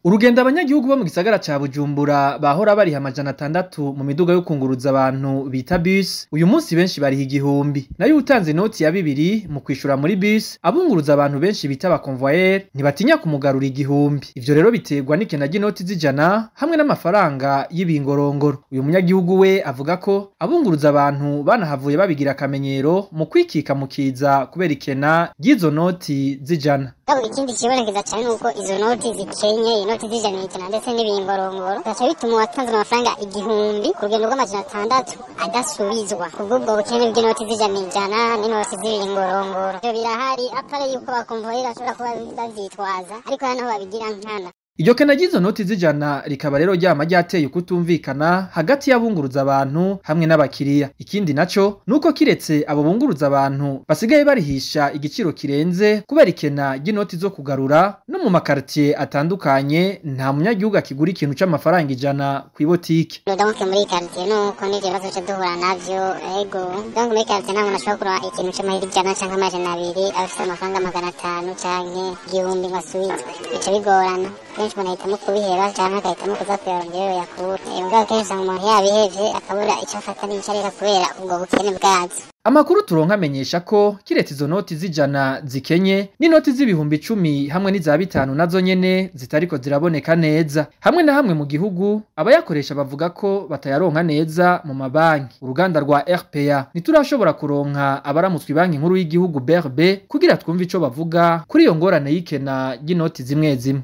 Urugendo abanyagihugu bo mu gisagara ca Bujumbura bahora bariha 600 mu miduga yo kunguruza abantu bita bus, uyu munsi benshi bariha 1000. Nayo utanze inoti ya 2 mu kwishura muri bus, abunguruza abantu benshi bita abakonvoyeri ntibatinya kumugarura 1000. Ivyo rero biterwa n'ikena ry'inoti z'ijana hamwe n'amafaranga y'ibingorongoro. Uyu munyagihugu we avuga ko abunguruza abantu banahavuye babigira akamenyero mu kwikika mu kiza kubera ikena ry'izo noti z'ijana. Ikindi kibonekeza cyane nuko izo noti zikenye, inoti z'ijana ijana ndetse n'ibingorongoro, gaca bituma uwatanze amafaranga 1000 ku rugendo rw'amajana 6 adasubizwa kubw'ubwo bukene bw'inoti z'ijana ijana n'inoti z'ibingorongoro. Ivyo birahari apare yuko bakonvoyeri bashobora kuba bavyitwaza, ariko hano babigira nkana. Iryo kena ry'izo noti z'ijana rikaba rero ryama ryateye ukutumvikana hagati y'abunguruza abantu hamwe n'abakiriya. Ikindi naco nuko kiretse abo bunguruza abantu basigaye barihisha igiciro kirenze kubera ikena ry'inoti zo kugarura, no mu makartier atandukanye nta munyagihugu akigura ikintu c'amafaranga 100 kw'ibotike. Donc muri quartier nuko n'ivyo bibazo ca duhura navyo, ego. Donc muri quartier nta muntu ashobora kugura ikintu c'amahera 100 canke 200 afise amafaranga 500 canke 1000 ngo asubizwe. Bica bigorana. Kenshi umuntu ahitamo kubiheba canke agahitamo kuza kuyarondera iyo yakura. Mugabo kenshi usanga umuntu yabihevye akabura ico afata n'ico areka kubera ubwo bukene bwazo. Amakuru turonka amenyesha ko kiretse izo noti z'ijana zikenye, n'inoti z'ibihumbi 10 hamwe n'iza 5 nazo nyene zitariko ziraboneka neza. Hamwe na hamwe mu gihugu abayakoresha bavuga ko batayaronka neza mu mabanki. Uruganda rwa RPA ntiturashobora kuronka abaramutswe banki nkuru y'igihugu BRB kugira twumve ico bavuga kuri iyo ngorane y'ikena ry'inoti zimwe zimwe.